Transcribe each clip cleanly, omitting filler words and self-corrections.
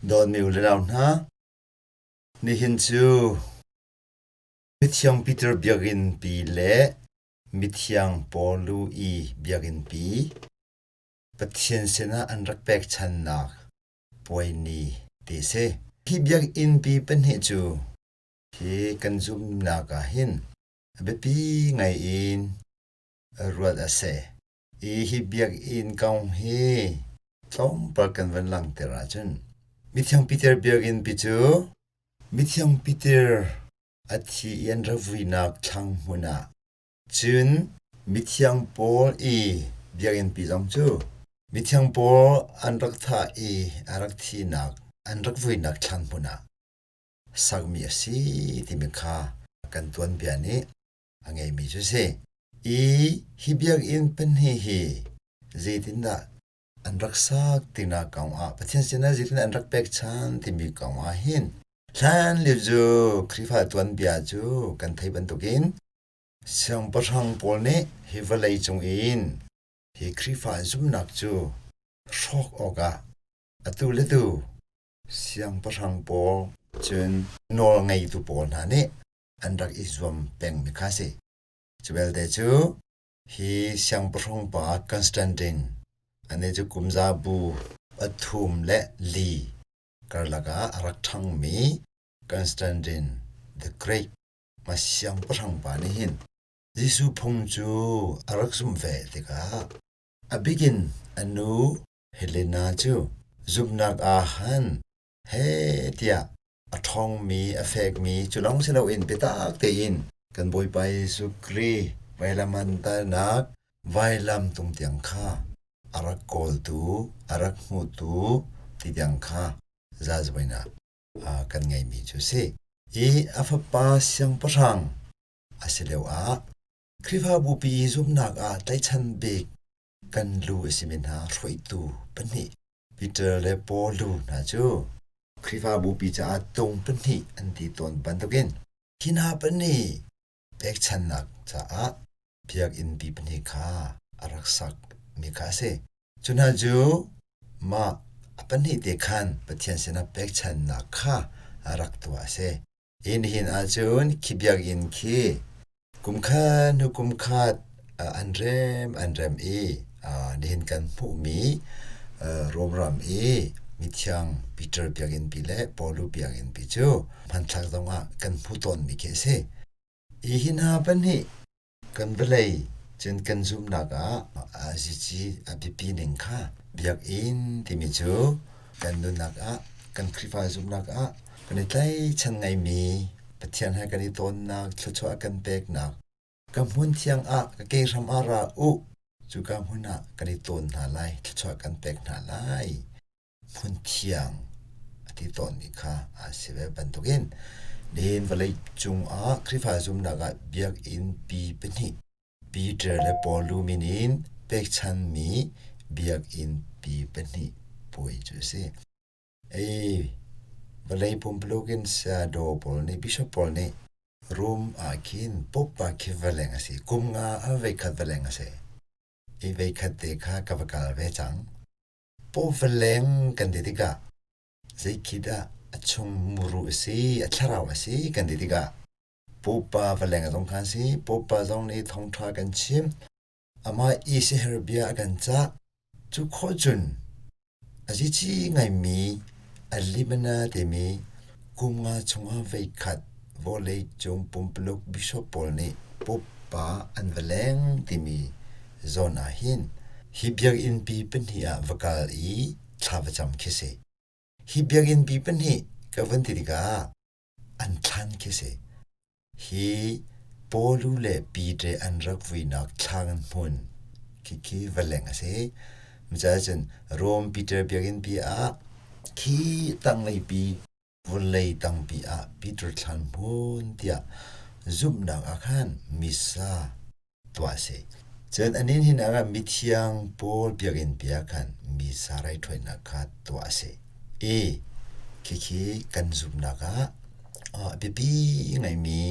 Dawtmi u le nau hna, nihin cu Mithiang Peter Biakinn pi le Mithiang Paul i Biakinn pi Pathian sinah an rak pekchannak puai ni ti a si. Hi biakinn pi pahnih cu hi kan zumhnak ah hin a biapi ngai in ruat a si. I hi biakinn kong hi tlawmpal kan van langhter ahcun Mithiang Peter biakinn pi cu Mithiang Peter a thi i an rak vuinak thlang hmun ah Cun mithiang pawl i biakinnpi zong cu mithiang pawl an rak thah i a rak thihnak an rak vuinak thlan hmun ah sakmi a si timi kha kan tuanbia nih a ngeimi cu a si. I hi biakinn pahnih hi zeitindah an rak sak tinak kong ah Pathian sinah zeitindah an rak pekchan timi kong ah hin hlan lio cu Khrihfa tuanbia cu kan theih bantukin Siangpahrang pawl nih hi vawlei cung in hi Khrihfa zumhnak cu hrawk awkah atu le tu siangpahrang pawl cun nawl ngeitu pawl hna nih an rak i zuam pengmi kha a si. Cu belte cu hi siangpahrang pa Constantine anih cu kum zabu 34 karlak ah a rak ṭhangmi Constantine the Great Mah siangpahrang pa nih hin Jesuh phung cu a rak zumh ve tikah a bik in a nu Helena cu zumhnak ah han heh tiah a ṭhawngmi a fekmi cu lawng si loin biatak tein kan Bawipa Jesuh Khrih vailam an talnak vailam tung tiang kha a rak kawltu a rak hmutu ti tiang kha zazuainak kan ngeimi cu a si. I a fapa siangpahrang a si lioah Khrihfabu pi zumhnak ah tlaihchan bik kan lu a simi hna hruaitu pahnih Peter le Paul lu hna cu Khrihfabu pi caah tung pahnih an ti tawn bantukin hi hna pahnih pekchannak caah biakinn pi pahnih kha a rak sak mi kha a si. Cu hna cu mah a pahnih te khan Pathian sinah pekchannak kha a rak tuah a si. Hi nihin ahcun khi biakinn khi kum khat hnu kum khat an rem an rem i nihin kan hmuhmi Rom ram i mithiang Peter biakinn pi le Paulu biakinn pi cu hmanthlak zongah kan hmuh tawnmi khi a si. Hi hna pahnih kan vawlei cun kan zumhnak ah azici a biapi ning kha biakinn timi cu kan nunnak ah kan Khrihfa zumhnak ah kan i tlaichan ngaimi Pathian he kan i tawnnak thluachuah a kan peknak ka hmun thiang ah ka ke hram ah ra u cuka hmun ah kan i tawn hna lai thluachuah kan pek hna lai hmunthiang a ti tawnmi kha a si ve bantukin nihin vawlei cungah Khrihfa zumhnak ah biakinn pi pahnih Peter le Paul lu min in pekchanmi biakinn pi pahnih puai cu a si. Ei vawlei pumpuluk in sayadaw pawl nih bishop pawl nih Rom ah khin Pope ah khi va leng a si. Kum nga a veikhat va leng a si. I veikhat te kha ka va kal ve cang. Pawvaleng kan ti tikah zei khi dah a chung muru a si, a thlarau a si kan ti tikah pupa valeng zong kha a si. Pupa zong nih thawngṭha kan chim. Amah i siaherh bia a kan cah. Cu khawh cun a zici ngaimi a limana timi kum nga chungah voikhat vawleicung pumpuluk bishop pawl nih pupa an va leng timi zawn ah hin hi biakinn pi pahnih ah va kal i thla va cam khi si. Hi biakinn pi pahnih ka vun ti tikah an thlan khi si. Hi Paulu le Peter an rak vuinak thlang hmun khikhi va leng a si. Cun Rom Peter biakinn pi ah khi tanglei pi vawlei tangpi ah Peter thlan hmun tiah zumhnak ah khan Missa tuah a si. Cun anin hin ah mithiang Paul biakinn pi ah khan Missa raithuainak kha tuah a si. I khikhi kan zumhnak ah a biapi ngaimi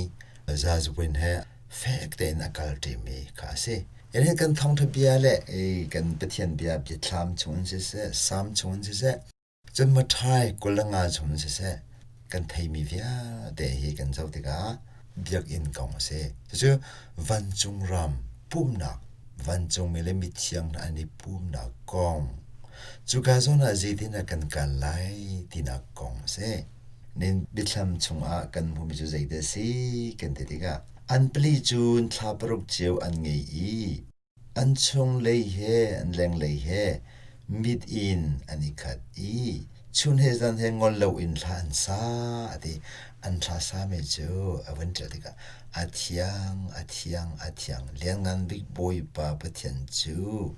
zazuin he fek tein a kal ṭimi kha a si. Hin kan thawngṭha bia le kan Pathian bia biathlam chungin siseh, Salm chungin siseh, Cun Maṭhai 25 chung in siseh kan theimi vialte hi kan zoh tikah biakinn kong a si. Cucu vancung ram pumhnak, vancungmi le mithiang hna an i pumnak kong, cuka zawn ah zeitindah kan kal lai tinak kong a si. Nin biathlam chungah kan hmuhmi cu zeidah a si kan ti tikah an pali cun thla paruk cio an ngei i An chunglei he an lenglei he mit in an i khat i chun he zan he ngol loin hla an sa a ti. An hla sami cu a vun ṭial tikah a thiang, a thiang, a thiang, Lianngan Bik Bawipa Pathian cu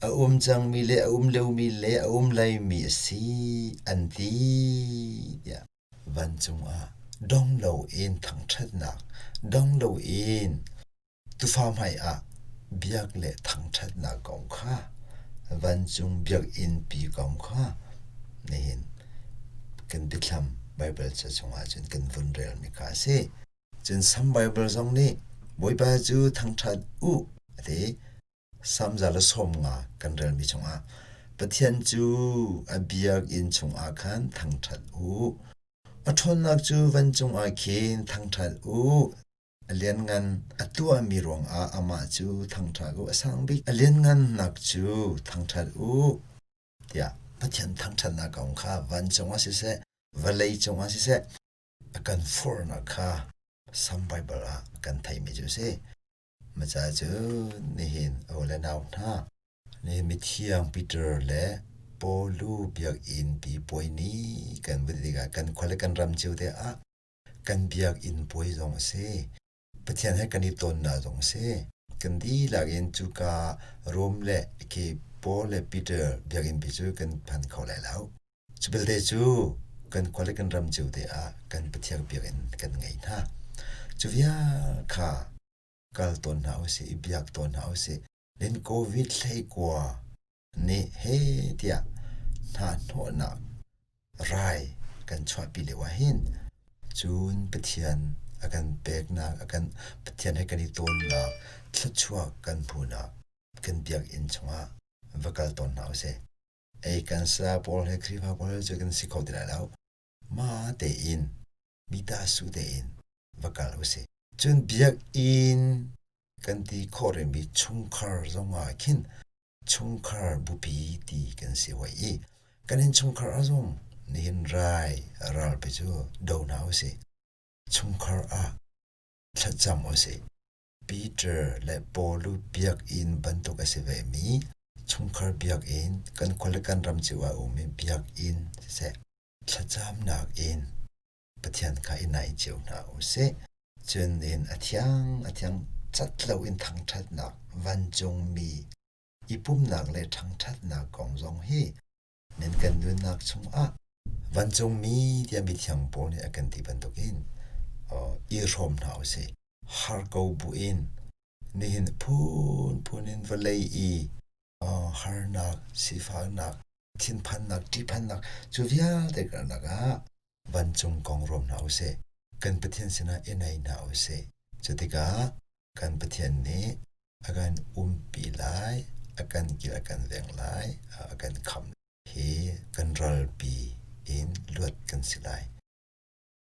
a um cangmi le a um lomi le a um laimi a si, an ti, tiah vancung ah dong loin thangṭhatnak, dong loin Tufa hmaiah biak le thangṭhatnak kong kha vancung biakinnpi kong kha nihin kan biathlam Baibal ca chungah cun kan vun relmi kha a si. Cun Sam Baibal zong nih Bawipa cu thangṭhat u a ti. Sam 115 kan relmi chungah Pathian cu a biakinn chungah khan thangṭhat u. A ṭhawnnak cu vancung ah khin thangṭhat u. A lianngan a tuahmi ruangah amah cu thangṭhat u, a sang bik a lianngannak cu thangṭhat u, tiah Pathian thangṭhatnak kong kha vancung ah siseh, vawlei cungah siseh, a kan forhnak kha Sam Baibal ah kan theihmi cu a si. Maca cu nihin u le nau hna, nihin mithiang Peter le Paulu biakinn pi puai ni kan vun tikah kan khua le kan ram cio te ah Kan biakinn puai zong a si. Pathian he kan i tonnak zong a si. Kan dihlak in cuka Rom le khi Paul le Peter biakinn pi cu kan phan kho lai lo. Cu belte cu kan khua le kan ram cio te ah kan Pathian biakinn kan ngei hna. Cu vial kha kal tawn hna usih, i biak tawn hna usih. Nin COVID hleikua nih heh tiah hnahnawhnak rai kan chuahpi lio ahhin cun Pathian a kan peknak a kan Pathian he kan i tawnnak thluachuah kan hmuhnak kan biakinn chungah va kal tawn hna usih. Ei kan saya pawl he Khrihfa pawl he cu kan si kho ti lai lo. Ma tein mita su tein va kal usih. Cun biakinn kan ti khawh rihmi chungkhar zongah khin chungkhar bupi ti kan si hoi i kan innchungkhar ah zong nihin rai ralpi cu do hna usih. Chungkhar ah thlacam usih. Peter le Paul biakinn bantuk a si vemi chungkhar biakinn kan khua le kan ram cio ah a ummi biakinn siseh thlacamnak in Pathian kha i nai cio hna usih. Cun in a thiang a thiang cat loin thangṭhatnak vancungmi i pumnak le ṭhangṭhatnak kong zong hi nan kan nunnak chungah vancungmi tiah mithiang Paul nih a kan ti bantukin i hrawm hna usih. Har ko buin nihin phunphun in vawlei i harnak, sifaknak, thinphannak, ṭihphannak cu vialte karlak ah vancung kong ruam hna usih. Kan Pathian sinah i nei hna usih. Cutikah kan Pathian nih a kan umpi lai, a kan kil a kan veng lai, a kan kham. Hi kan ralpi in luat kan si lai.